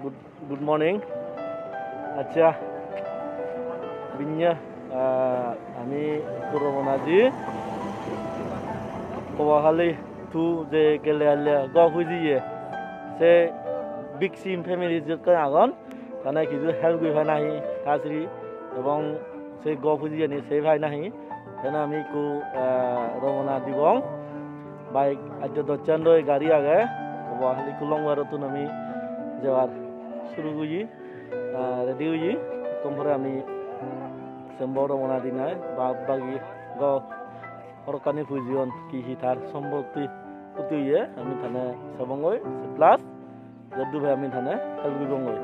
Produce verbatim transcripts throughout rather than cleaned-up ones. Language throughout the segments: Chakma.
Good, good morning. Accha, binne, ah, ami ekku robona di Kobakali to je gele ale go hujiye. Se big sim family jokke agon. Tane kichu help guri pai nahi tasiri ebong se go pujiyani sei pai nahi. Tane ami ekku, ah, robona dibong. Bike ajjo dochan doi gari age. Kobakali kulong barottun ami jebar suru goji, ah, ready oyi. Ekkom pore ami sembo robona dinai ba bagi go horokkani pujiyon, ki hi tar sombotti puti oye, ami tane sabongoi, plus jaddu bhai ami tane help guribongoi.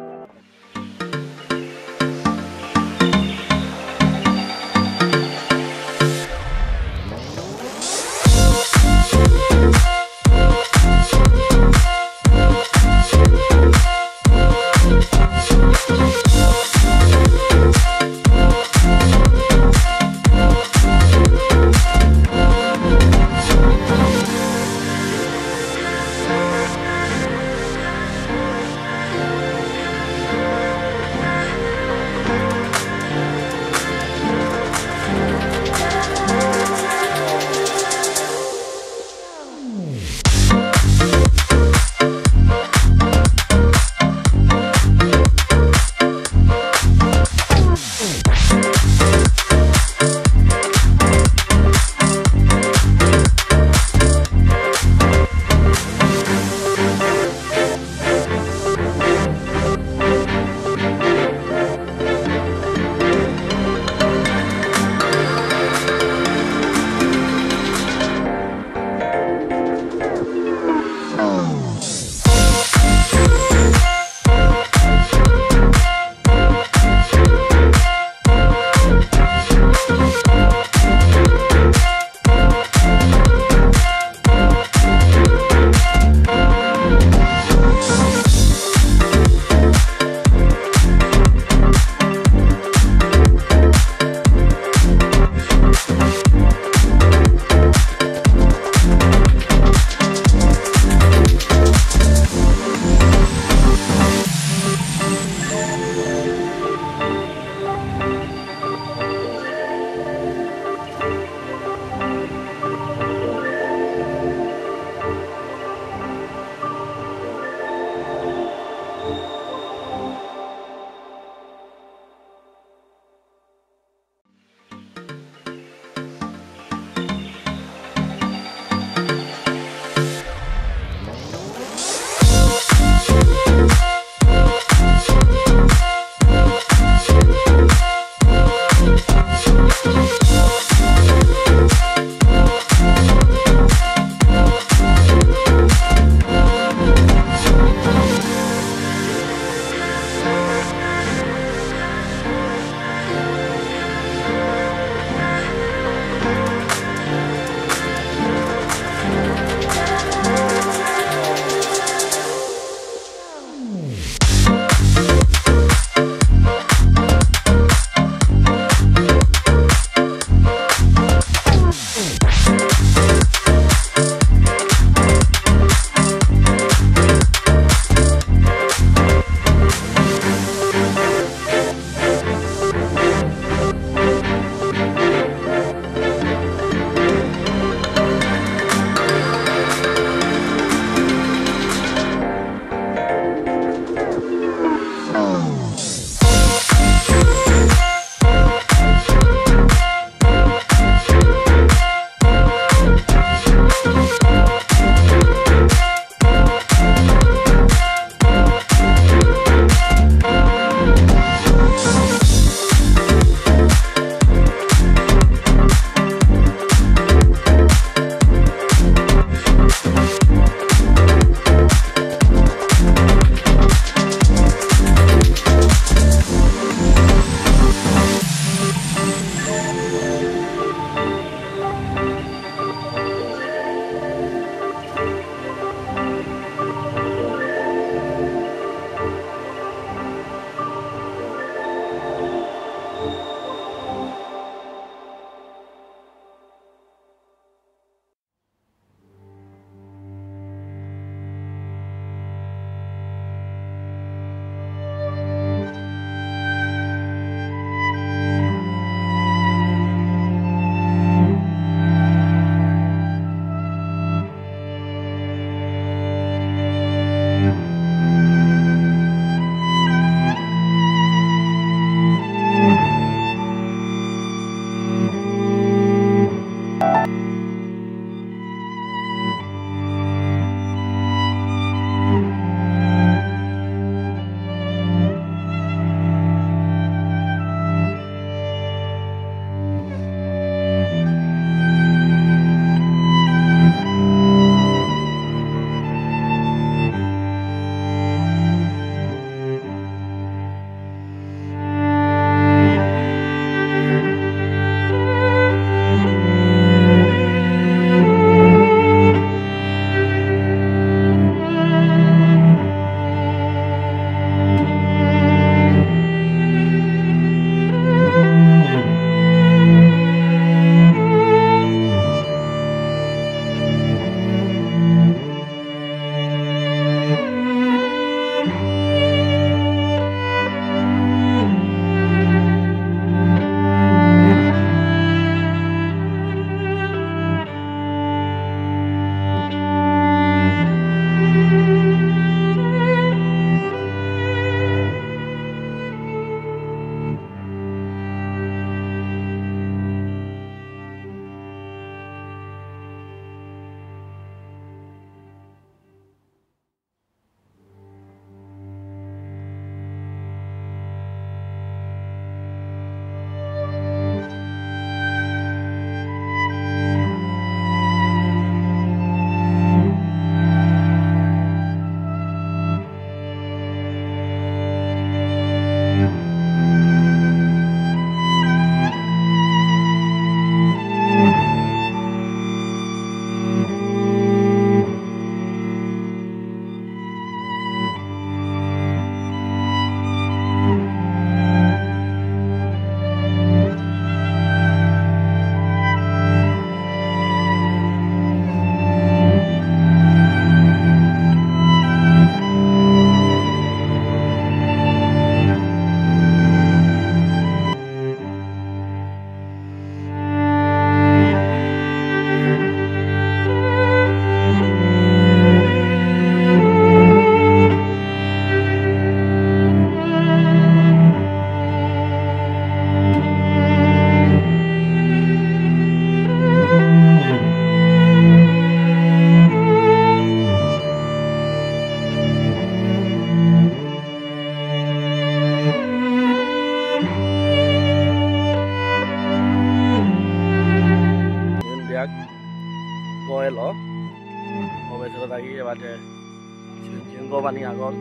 Bhagobani agon.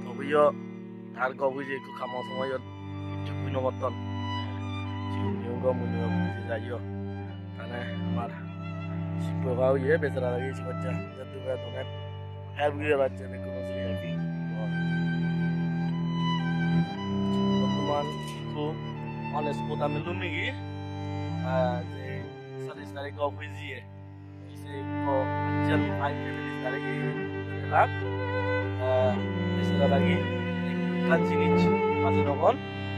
Tobeyo tar gop oi je ekko kamo somoyot hissu hoi no patton. Jigun jigun gom muni gom buji jaiyo. Tane amar sikko ba oye bejara lagi sikko ja. Jattu be tone help guri bacche bekko siri happy. Bottoman ikko on spot ami lumigi, ah, je sadis tarik gop oi jiye. Ise ikko actual five families tarik elak. Ah, ise lagi ekkan jinis baji logon.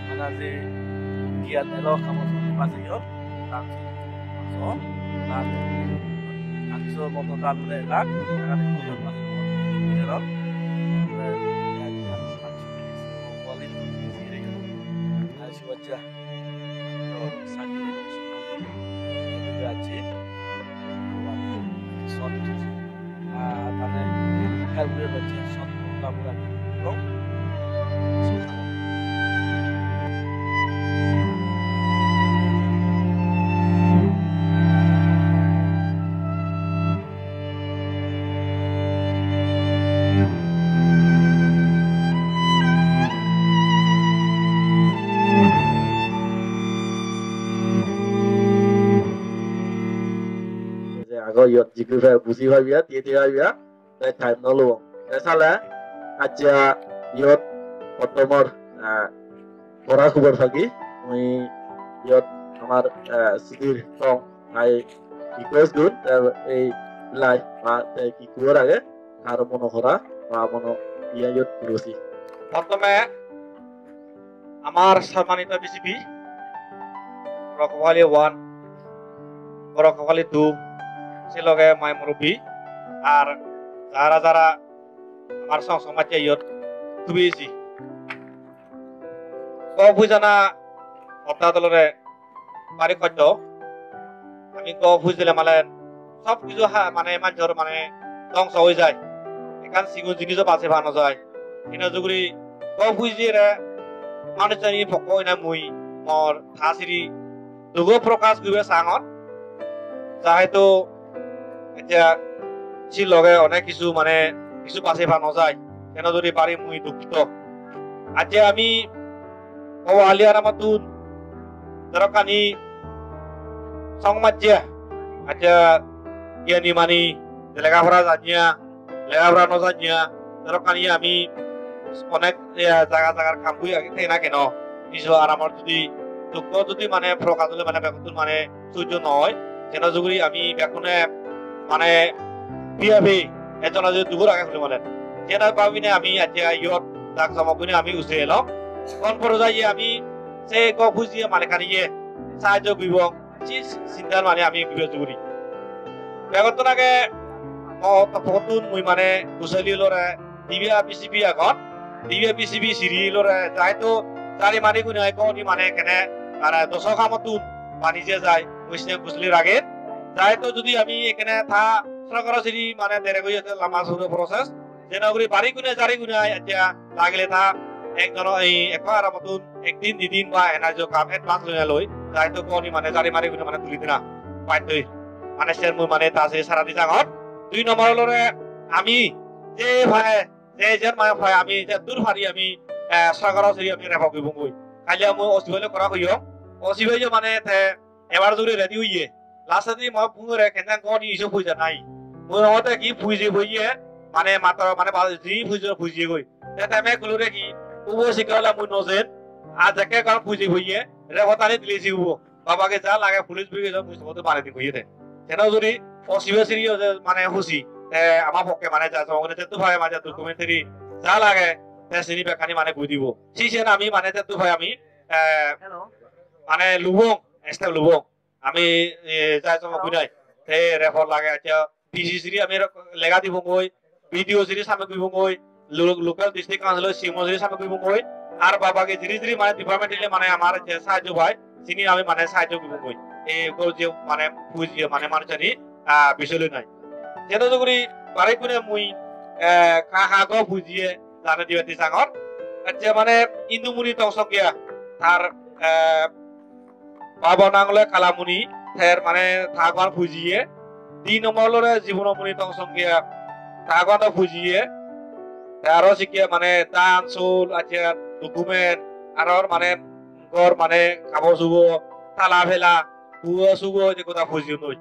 Mana je giyat elo kamot baji yon. Tar so, tar, tar so moto dan le elak. Tar so moto dan le elak. Tar so Baccha. To, sakri. Baccha. Sot. Ah, tane, kalbure baccha, sot, kabura. Dong. Je ago iyot jigui pebe, buji pebe, tiye tiye pebe, te time no lobo. Te sale, accha iyot pottomor, ah, pora khubor pagi, mui iyot amar, ah, sidir tong, ai request dun, te ei live ba te ki khubor age, tar mono hora ba mono iye iyot purosi. Prothome amar sommanito B C P, Borokapali one, Borokapali two, se loge mai murubbi, ar jara jara amar song somajje iyot tubi esi. Gop oi jana orthat olode bari hosto. Ami gop oi jele malen sob kichu ha-, mane manjor mane dongso oi jai. Ekkan sigon jinijo baji pa no jai. Hina juguri gop oi jele manuchchani pokko oi na mui mor ta siri dugo prokash guribar sangor. Jehetu ecche si loge onek kichu mane kichu baji pa no jai. Hena juguri bari mui dukkito. Accha ami Obo ali aramottun jedokkani song majje, accha, giyani mani, je lega pora janniya, lega pora no janniya, jedokkani ami onek, eh, jaga jagar kam guri agi thei na keno, nijo aramor judi dukko judi mane prokash ole mane begottun mane sujjo noi, seno juguri ami bekkune mane biya bi ekjona judi dugor age huli mane. Seno babine ami accha iyot jak jomok guri ami use elong. Kon poro jaiye ami se gop hujiye malikkaniye sahajjo guribong. Si sindan mane ami guri juguri. Begottun age mo topottun mui mane usali lore Dibe B C P agon, Dibe B C P siri lore, jehetu jari mari gune ai goni mane ekkene, mane doso kamottun bani je jai, mui sine bujli ragir. Jehetu judi ami ekkene ta sorkaro siri mane dere goi ase lamba suru process, jeno guri bari gune jari gune ai, accha, lagile ta ekjon ei ekko aramottun ekdin didin ba ena jo kam advance loi loi, jehetu goni mane jari mari gune mane tuli dina, pattoi, mane sen mui mane ta se sara di jangor. Dui nombor olode ami je pai, je jen mane pai ami je dur pari ami, eh, sorkaro siri ami report guribongoi. Kaile mui O C B loi gora hoyong. O C B yo mane te ebar juri ready oye. Last di mo phone gore kenjan goni isu puja nai. Mui hote ki puji hoye, mane matro mane ba ji puji puji goi. Te te me kulure ki ubo sikala mui no jen. A jekke kon puji hoye, report ani dile si ubo. Babage ja lage police brigade mui sobote bani di hoye te. Seno juri O C B siri yo je mane husi. Te ama pokke mane ja somogone jettu pai mane documentary ja lage te sini bekkani mane goi dibo. Si sen ami mane jettu pai ami, eh, mane lubong, step lubong. Ami, eh, jai somogoi nai. Te report lage accha D C siri ami ro-, lega dibongoi. B D O siri same guribongoi, lo-, local district council o C M O siri same guribongoi, ar babage jiri jiri mane department ile mane amar je sahajjo pai, sini ami mane sahajjo guribongoi. Ei gor je mane puji mane manuchani, ah, bisoy loi nai. Seno juguri bari gune mui, eh, ka ha go pujiye jane dibe di sangor. Accha mane Indumuni Tongsongya tar, eh, Baba nang ole Kalamuni, ter mane ta gwan pujiye. Di nombor olode Jibonamuni Tongsongya, ta gwan o pujiye. Te aro sikke mane dan sul, accha, document, aro mane ghor mane habor subor, tala phela, huo sugo je goda pujiyon noi.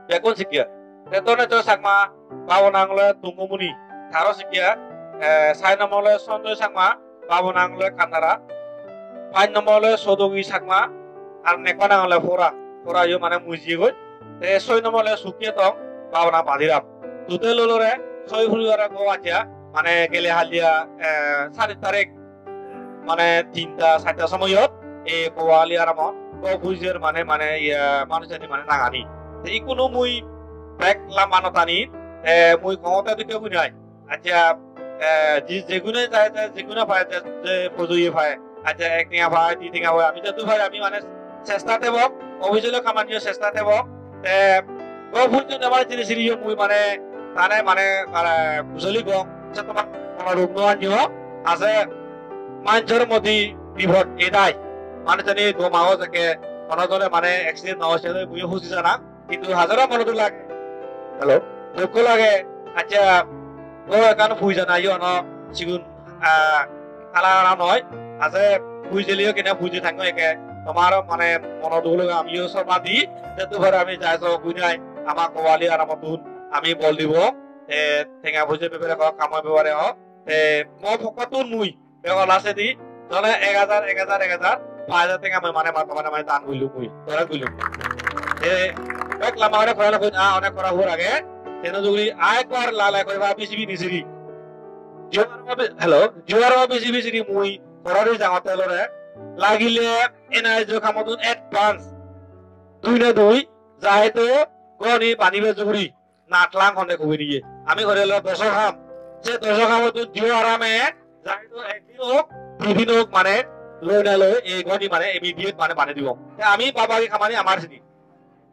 Bekkun sikke. Te Dhonesh Chakma, babo nang ole Tungumuni. Te aro sikke, eh, sai nombor ole Sanjoy Chakma, babo nang ole Kandara. Pach nombor ole Sodogi Chakma, ar nekko nang ole Pora. Pora yo mane mui jiyegoi. Te soi nombor ole Sukye Tong, babo nang Badiram. Total olore soi poribar go accha, mane gele halia, eh, sari tarik, mane tinta sarta somoyot ei Kowali aramot go pujer mane, mane iya manujani mane nangani. Te ikkunu mui bek lamba no tani, eh, mui kongote dikke gunai. Accha, eh, je, jegune jai, jai, jegune pai, je, je pujoye pai. Accha, ek tenga pai, di tenga pai, ami jattu pai, ami mane chesta tebok, official kamaniyo chesta tebok. Te, go pujjo nebar jini siriyo mui mane, tane mane, mane, bujoli gong, se tomar mono ruk no anyo, ase manjor modi bipod edai. Mane jani do mago jake, kono jone mane accident no oi, se mui huji jana. Hintu hajara mono duk lage. Hello? Dukko lage. Accha, go ekkan pui jana yo no sigun, ah, ala ala noi. Ase pui jeliyo kene pui je thango eke. Tomar mane mono duk lage amiyo sorba di. Te tu bhar ami jai so gunai ama Kowali aramottun ami bol dibo. Te tenga puje bebere ko kamo bebere ho. Te mo pokkottun mui Te ola sedi, tole ek hajar, ek hajar, ek hajar, pach hajar tenga mui mane mat mane mane dan gullung mui, tore gullung. Te bek lamba ore kora lagoi, ah, onek kora hur age. Teno juguri ai kor la la kore ba B C B ni siri. Juar ba bi-, hello, juar ba B C B siri mui korari jangotte lore. Lagile N I S jo kamotun advance. Dui na dui, jahete goni bani be juguri. Natlang honde kubiniye. Ami gore lo dosok ham. Se dosok hamottun jiyo arame, jai to ekdin ok, didin ok, mane, loi na loi, ei goni mane, immediate mane, mane dibo. Te ami baba ki kamani amar sini.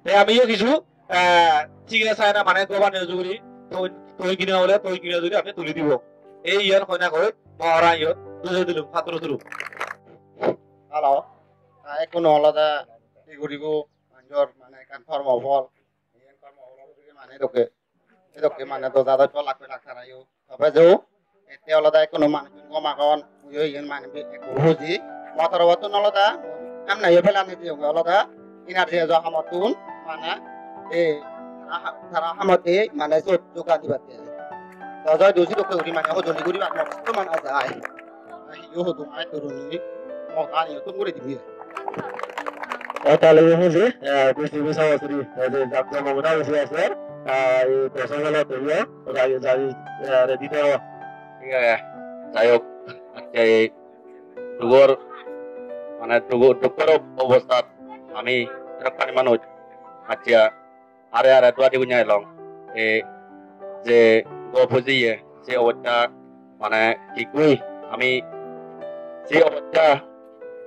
Te ami yo kichu, eh, chige sai na mane, goban yo juri, toi, toi kine ole, toi kine juri, ami tuli dibo. Ei iyan hoi na koi, mohara iyan, dujo dilum, patro tulu. Hello. Ah, ekku no olode, hi guribo, manjor, mane, ekkan kormo bol. Iyen kormo obolo guri mane dokke, dokke mane doja doj lak lak tara yo. Tobe jo, ette olode ekkuno manuj gom agon, muiyo iyen mane ekku huji. Motor obottun olode, emne yo pelani jeyonge olode, energy ejo hamottun, mane, e, tara ha-, tara hamotte, mane, sot jogan dibatte. Dojoi duji dokke guri mane hojoli guribar mosto mane aja ai. Hiyo hodung ai turuni, mo gani yo tum guri dibi. O tale yo hoje, eh, B C B sahosri, eh, je Doctor Mamuna Bisi ase, eh, ei dosok holo teiyo, rai jai, eh, ready thebo. Thik age, jai hok, accha ei dugor, mane dugo-, dukkor ob-, obosthat ami erokkani manuj, accha, are are duari gunja elong. E je go pujiye, se obosta mane hikkoi ami se obosta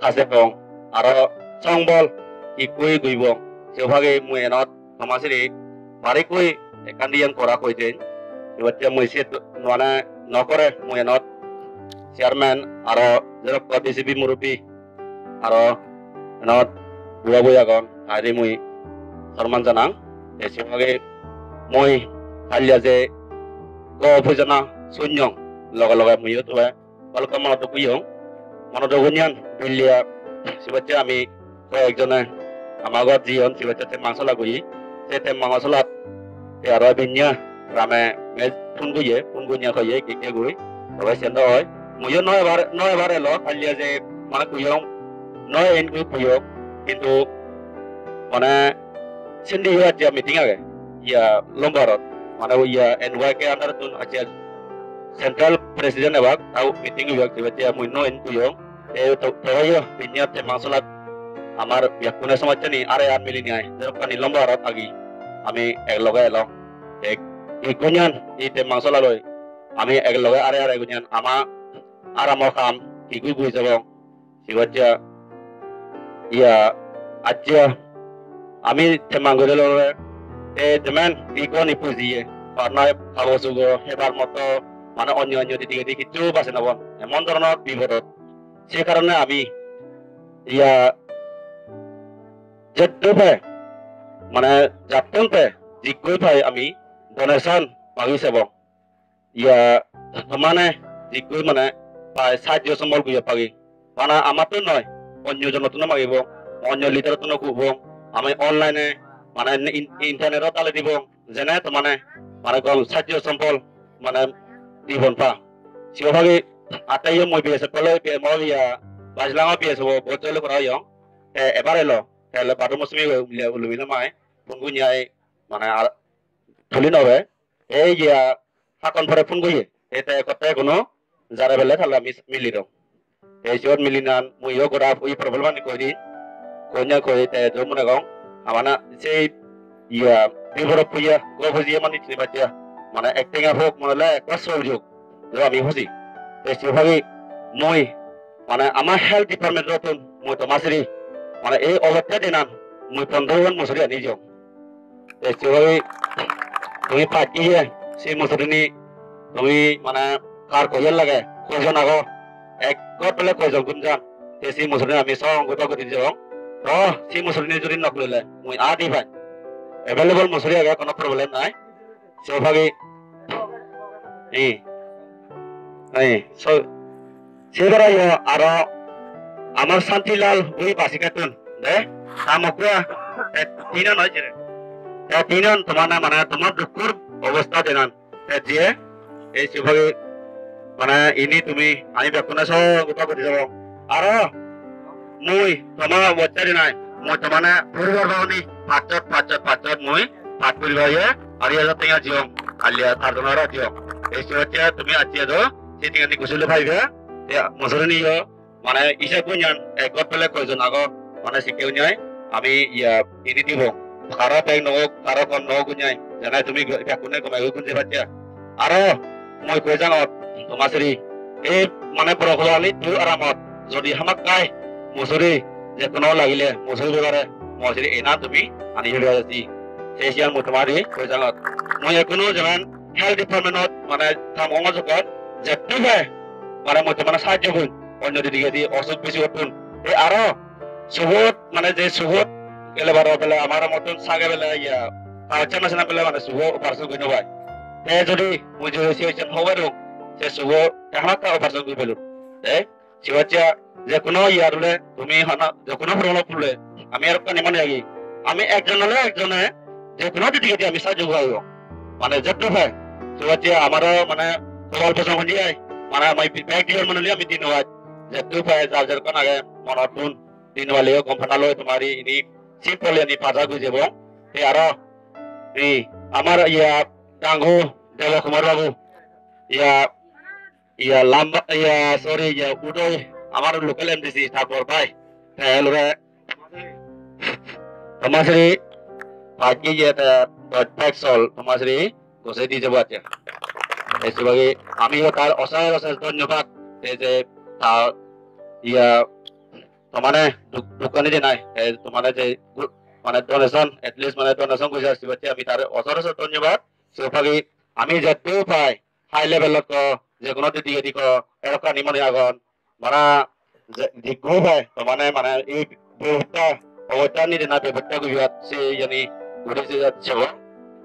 hase pong, aro songbol hikkoi guibong. Se bhage mui enot toma siri barikkoi ekkan diyan kora koi den. Ebatte mui se mane no kore mui enot chairman aro jerokko B C B murubbi aro enot bura bui agon, taide mui sorman janang. Te se bhage mui haliya je go pujana sunyong, loge loge muiyo tube balukko mono duk oyong. Mono duk onyan bilya sibacche ami koyek jone ama ghor jiyon, sibacche te mangsola guri. Se te mangsolat te aro binya rame me phone goye, phone goye hoye gege guri. Tobe siyen do oi. Muiyo no ebar, no ebar elo, haliya je mane kuyong, no en guri kuyong. Hintu mane sindi yo accha meeting age. Iya Lombarot. Mane iya N Y K under tun accha central president ebak, tau meeting ebak, tiba tiba mui no en kuyong. E to, to yo, binya te mangsolat amar biyakkune somajjani are ar milinei, jerokkani Lombarot agi, ami ek loge elong. Ek, ikkunyan, i te mangsola loi, ami ek loge are are gunyan, ama aramo kam, higui gui jabong. Sibajja, iya, ajja, ami temang guri lore, e jemen, ikko ni pujiye, parnai, kabo sugo, hebar moto, mane onyo onyo didi gidi kichu base nabon. Emon dhoronor bipodot. Se karone ami, iya, jeddo pe, mane jattun pe, jikkoi pai ami, donation magi sebong. iya, mane, jikkoi mane, pai sajjo sombol guye pagi. Bana amattun noi, onyo jonottun magibong, onyo leader-ottun hubong, ami online-e, mane in-, internet-ot dali dibong, jene to mane, mane gom sajjo sombol, mane dibong pa. Siyo pagi, ate iyo mui B S F loi, B M O iya, Bajlango B S F bo, bojjolo kora oyong, te ebar elo, te ele badu mosumi ulu mila mai, pungu nyai, mane ar, tuli nobe, ei iya, hakkon pore phone goye. Te te kotte kono jare bele tala mis-, mili dong. Te siyot milinan mui yo gora ui problem ani koi di. Konya koi te jo mone gong. Amana sei iya biboro puya go bujiye mani chini baccha. Mane acting a hok mane le ekbar sol juk. Jo ami huji. Te siyot bhagi mui mane ama health department rotun mui toma siri mane ei obosta dinan mui pondro jon mosori ani jong. Te se oi tumi pacchi ye, se musurini tumi mane kar koiye lage, koijon ago, ek got bele koijon gun jan. Te se musurini ami song goi bagoi di jebong. To se musurini jodi nok lele, mui adi pai. Available musuri age, kono problem nai. So bhagi. Eh. Eh, so, se barayo aro amar Santilal ui basikattun, de, ta mokra, te tinan oi jere. Te tinan tomar na mane tomar dukkur obosta denan. Te je, ei se bhagi, mane ini tumi, ami bekkune so gota goti jabo. Aro, mui toma obosta dinai, mui tomane poribar bani, pachot, pachot, pachot mui, pach poribar ye, ari hajar tenga jiyong, alia tar jona aro jiyong. Ei se hocche tumi acche do, se tenga ni gusule paibe, ya, mosori niyo, mane ise gunyan, ek got pele koijon ago, mane sikke unyai, ami iya, ini dibo. Karo bek no, karo kon no gunyai, janai tumi bekkune gome gunje baccha. Aro, mui koi jangot, toma siri, ei mane boro hobali tu aramot, jodi hamakkai, mosori, je kono lagile, mosori bebare, mosori ena tumi, ani hebe asi. Sei siyan mui tomari koi jangot. Mui ekkuno jeman health department-ot mane kam ong jokon, jettu pai, mane mui tomare sahajjo goi, onyo didigedi osuk bisi ottun. Te aro subot, mane je subot gele baro bele amar mottun sage bele iya, kagoj na sena bele mane subo operation goi no pai. Te jodi mui jodi se hoichen hobar rong, se subo te hamakkai operation goi pelun. Te Sibacha, je kono iyar hole, tumi hana, je kono problem hole, ami arokkani mane agi. Ami ekjon hole ekjone, je kono didi didi ami sahajjo guribo. Mane jetto pai. Sibacha, amaro mane kobal posong hoi jai. Mane ami bek diyor mane hole ami dinwad. Jetto pai, jar jar kon age, monottun dinwad loi, company loi, tomari ini simple ini paja guri jebo. Te aro, ei, amar iya, Dangu, Debo Kumar babu, iya, Iya, lamba, iya, sorry, iya, Udoy, amar local M D C, tarpor pai. Te lore, toma siri, bagi iya, te, bag sol, toma siri, gose di jabo acche. Te sibagi, ami o tar osesh osesh dhonyobad, te je, ta, iya, tomane duk-, dukkani jenai, te tomane je, gu-, mane donation, at least mane donation gojje sibatte ami tar osesh osesh dhonyobad. So bagi, ami jatto pai, high level-ot ko, je kono didi didi ko, erokkani mone agon. Mane je, jikko pai, to mane, mane ei bebosta, obosta nide na bebosta guribat se iyani guri se jat sebo.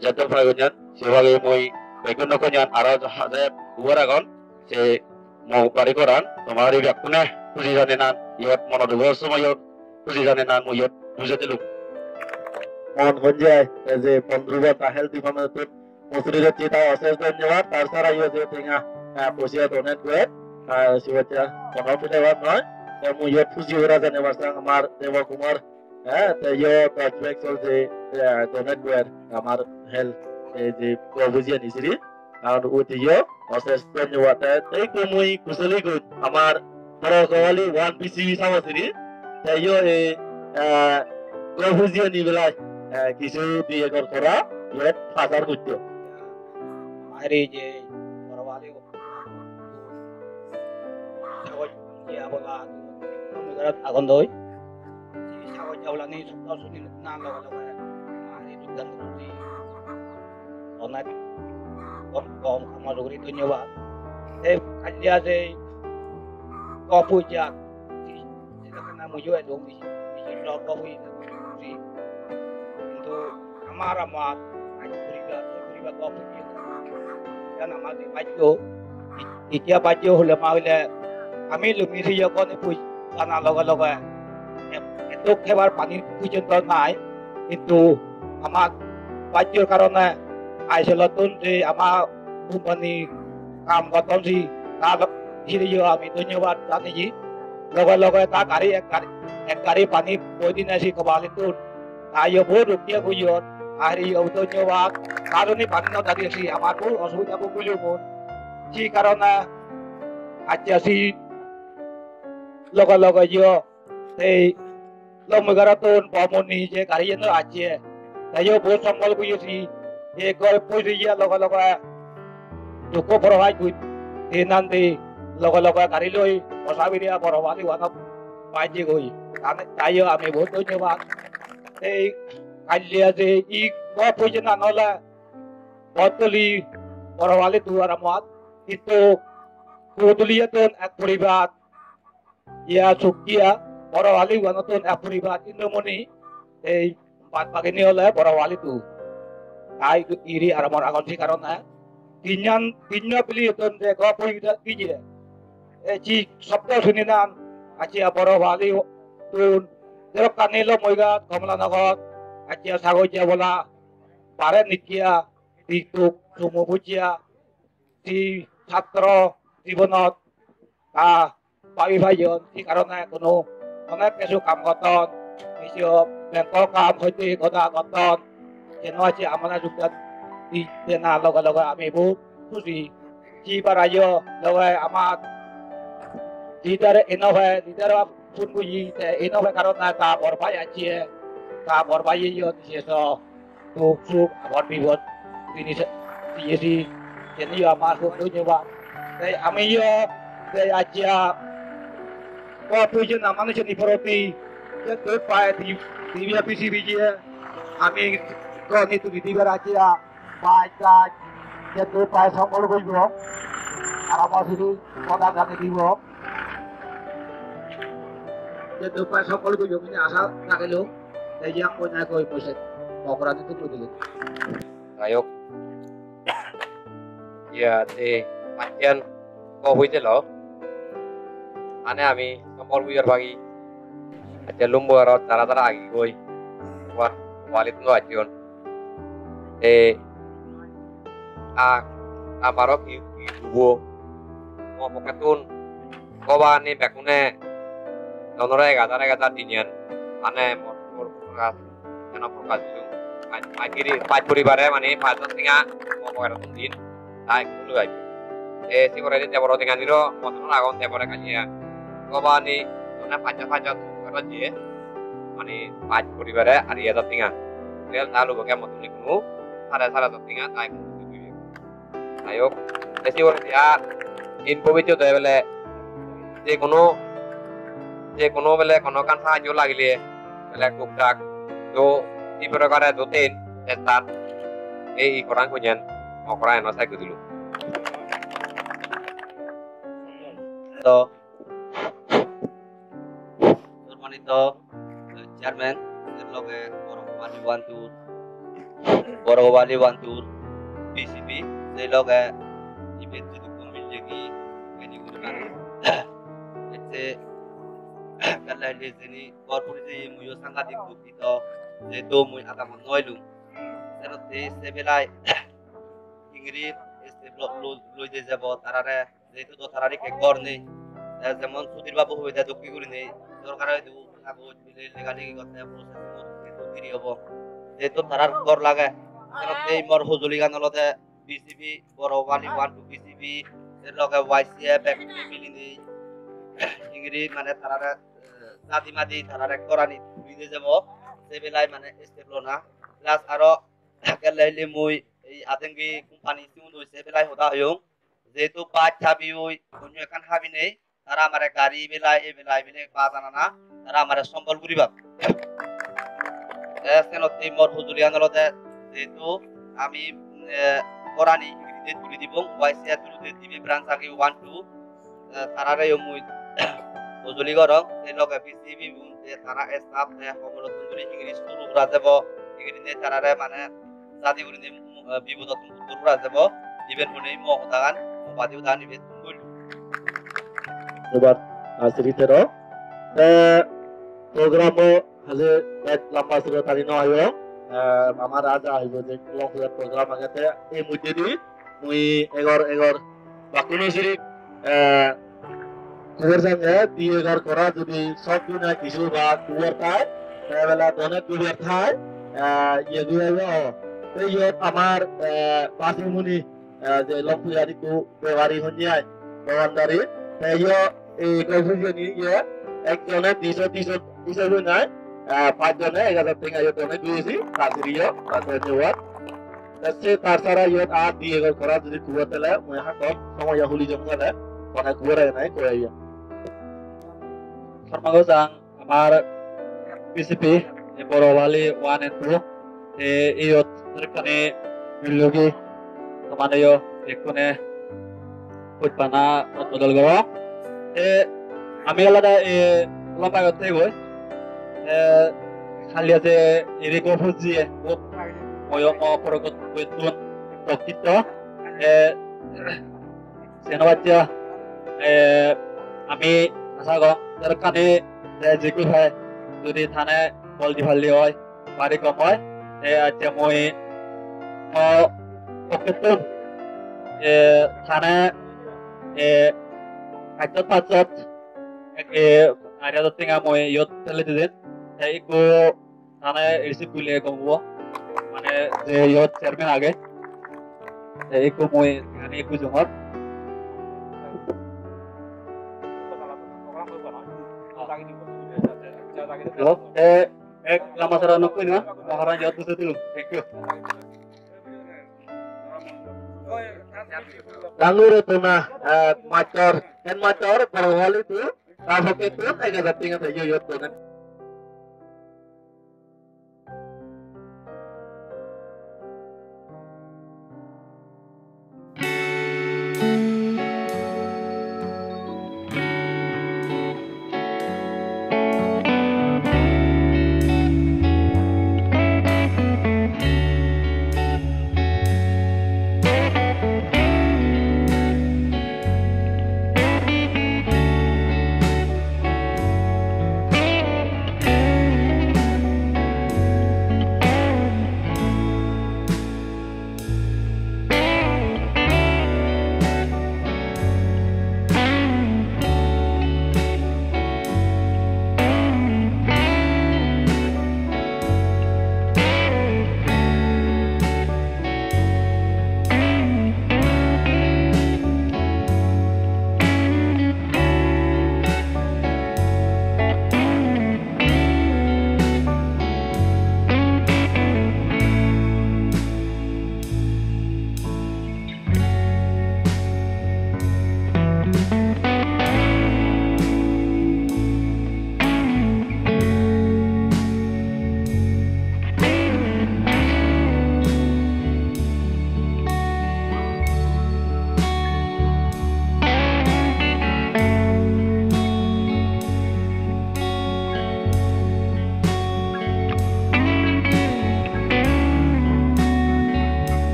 Jatto pai gunjan, sebo age mui bekkun no konjan, aro ha-, je ubor agon, se mo bari koran, tomar ei bekkune huji jane nan, iyot mono dugor somoyot huji jane nan mui iyot bujei dilung. Mon honjai, ei je bondhu bhata health department-tun mosuri docche ta osesh dhonyobad, tar sara yo je tenga, eh, poisa donate gore, eh, sibacha kono pide bar noi. Te mui iyot huji gora jane basang amar Debo Kumar, eh, te yo doj bag sol je, eh, donate gore amar health, ei je go bujiyani siri. Ar uti yo, osesh dhonyobad. Te, te ikko mui kusuli gun, amar Boro Kobali one P C B sabo siri. Te yo e, eh, go bujiyani belai, eh, kisu di ekor kora, iyot pasar gotto. Amar ei je Boro Kobali sagoj iya bola, agon doi. Sagoj jabolani sotto suni na loge loge mari jogdan guri. Onek gom gom kaam guri dhonyobad. Ei kaliya je gop oi jak. Sedokke na muiyo elung, misil, misil lok gop oi jak. Hintu amar, amar, aaj poribar, poribar gop oi jak. Iyan ama je bhagyo, i-, itya bhagyo hole ma hole ami lumi siyo goni pui jana loge loge e-, etok hebar pani pujonto nai, kintu ama bhagyor karone Aizawl-ottun je ama company kam gotton si, ta lo-, siriyo ami dhonyobad janei. Loge loge ta gari ek gari, ek gari pani boi dinei si Kopalittun. Taiyo bohut rukhiya goyon, ar iyo dhonyobad, karone pani no thakile si amar bohut osubidha bhog goyon. Si karone accha si loge loge iyo ei Lomboigharottun Bomoni je gari yen acche, taiyo bohut sombol goyon si, ei ghor pojeye loge loge dukko porohai goi, tenandi loge loge gari loi Osabiriya Borobali one-ot bajje goi. Tane-, taiyo ami bohut dhonyobad. Ei kailya je i ghor pojenan ole Bodoli Borobali duar amat, kintu Bodoliyattun ek poribar, iya Sukkiya Borobali one-ottun ek poribar Indumoni, ei bad bagini ole Borobali two. Tai iri aramor agon si karone. Tinnan, tinno piliyottun je ghor pojeye. Ei si sobdo suninan, accha Borobali tun, Terokkani, Lomboighat, Kamalanagar, accha Sagojja Bola, Bare Nikkiya, Tiktuk, Sumo Bujia, si satro jibonot ta babi payon, si karone hono onek kichu kam gotton, kichu bank-o kam hoite goda gotton, jeno acche amare jogdan di dena loge loge ami bohut huji. Si barayo loge ama leader enobe, leader-o phone goye, te enobe karone ta bor bhai acche, ta bor bhaiyo nijeso duk suk, abot bibot jinis diyesi, seniyo ama hub dhonyobad. Te amiyo te accha ghor pojeye na manujchani poroti, je duk pai di-, dibe biji biji ami ghor ni tuli dibar accha. Baj gaj, je duk pai sombol goibo, aramo siri hoda jani dibo. Je duk pai sombol goibo bili asha ragilung. Te yang koi nai koi boise, mokora ditu koi dile. Jai hok. Iya, te pacchan ko hoitelo. Mane ami sombol goibar bagi. Accha, Lomboigharot tara tara agegoi. Wa-, Kopalittun do acchon. Te a, amaro ki, ki hubo? Mo pokkettun gobani bekkune donore ek hajar, ek hajar diniyan. Mane mor, mor, mor, eno prokas dilo. Maj, maj giri, paj poribare mane paj hajar tenga mo pokkettun din. Tai ekku loi aibe. Te se poredi deboro tenganiro motonor agon, debore kaliya. Gobani mane paj hajar, paj hajar tenga je. Mane paj poribare ari hajar tenga. Tel ta lubake moton ikkunu sare sare hajar tenga, tai ekku loi aibe. Jai hok, te se poredi ar in bhobissot ebele je kono, je kono bele kono ekkan sahajjo lagile bele tuktak do, ei prokare do ten testar ei i koran konyan, mo koran eno sai gudilo. To, সম্মানিত চেয়ারম্যান, এর লগে বড় গোয়ালি one two, বড় গোয়ালি one two, BCB, সেই লগে ইভেন্ট যদি কমিটি কি এনি করে পারে। এতে কাল্লা হেলে জেনি কর্পোরেট যে মুইও সাংঘাতিক দুঃখিত, যে তো মুই আগামন নইলু। সেরতে সে বেলায় ইংরি এসে ব্লক লো-, লই দিয়ে যাব তারারে, যেহেতু তো তারার একে ঘর নেই। এ, যেমন সুধীর বাবু হইতে দুঃখী করি নেই, সরকার হয়তো কাগজ মিলে লেখালেখি করতে process করতে তো দেরি হবো। যেহেতু তারার ঘর লাগে, সেরতে এই মোর হুজুলি গান হলো যে বিসিবি, বড় বালি ওয়ান টু বিসিবি, এর লগে ওয়াইসিএফ, এক মিলি নেই। ইংরি মানে তারারে, এ, জাতি মাতি তারারে ঘরানি তুলি দিয়ে যাব, সে বেলায় মানে স্টেপ লো না। প্লাস আরো গেলে হইলে মুই এই আতেঙ্গি কোম্পানি সিমুন হইছে বেলায় হতা হইম। যেহেতু বাদ হাবি ওই অন্য এখান হাবি নেই, তারা আমারে গাড়ি বেলায়, এ বেলায় বেলে বাদ আনা না, তারা আমারে সম্বল করিবা। এ, সেনতে মোর হুজুলি আনলতে যেহেতু আমি, এ, করানি ইংরেজিতে তুলি দিব, ওয়াইসিআর তুলিতে দিবে ব্রাঞ্চ আগে ওয়ান টু, এ, তারারে মু-, হুজুলি গরম, এই লগে বিসিবি, এ, তারা স্টাফ, এ, কমল তুলি ইংরেজি শুরু করা যাব, ইংরেজিতে তারারে মানে Jadi gurinei, eh, bipodottun uttor pura jebo. Iben honei mo hodagan, mo badi hodagan iben tungul. Dhonnobad, ah, Sri Tero. Te program-o haje bej lamba suro tari no hoyo. Eh, amar aja hoibo je long program age te ei moddedi mui egor egor bakkuno siri, eh, Khubor sange di egar kora jodi sob duna kisu ba khubor thai, te bela done khubor thai, ah, iye di ebo. Te iyot amar, eh, Basimuni, eh, je Longpui ari ku bewari honni ai, bewandari. Te iyo, ei gopujoni iye, ekjone diso, diso, diso honnai, ah, pajjone ek hajar tenga iyo done duyesi, tasiriyo, ta dhonnobad. Te se tar sara iyot ar di egor kora jodi khubor tele mui hakkon somoyo huli jom gale, mane khubor age nai koi ayo. Sormago jang amar P C P, e Borobali one and two, te iyot sekkani millogi tomane yo ekkune hojpana odbodol gorong. Te ami olode e lamba gotte goi. Te haliya je iri go pujje, go moyo mo porogot goittun dokkitto. Te seno bacche, e, ami asa gong, sedokkani te jikku hai, jodi tane bol di palle oi, bari gom oi. Te acche mui mo pokkettun, e, tane, e, pachsot pachsot, e, ar hajar tenga mui iyot tele di din. Te ikku tane receive gule gom obo. Mane je iyot chairman age. Te ikku mui tane ikku jongor. Hello, e, ek lamba sara nokku na, Maharaj iyot bose dilu. Thank you. Dangor tuna, eh, mastor, head mastor, Borobali tu, ta pokkettun ek hajar tenga te iyot donen.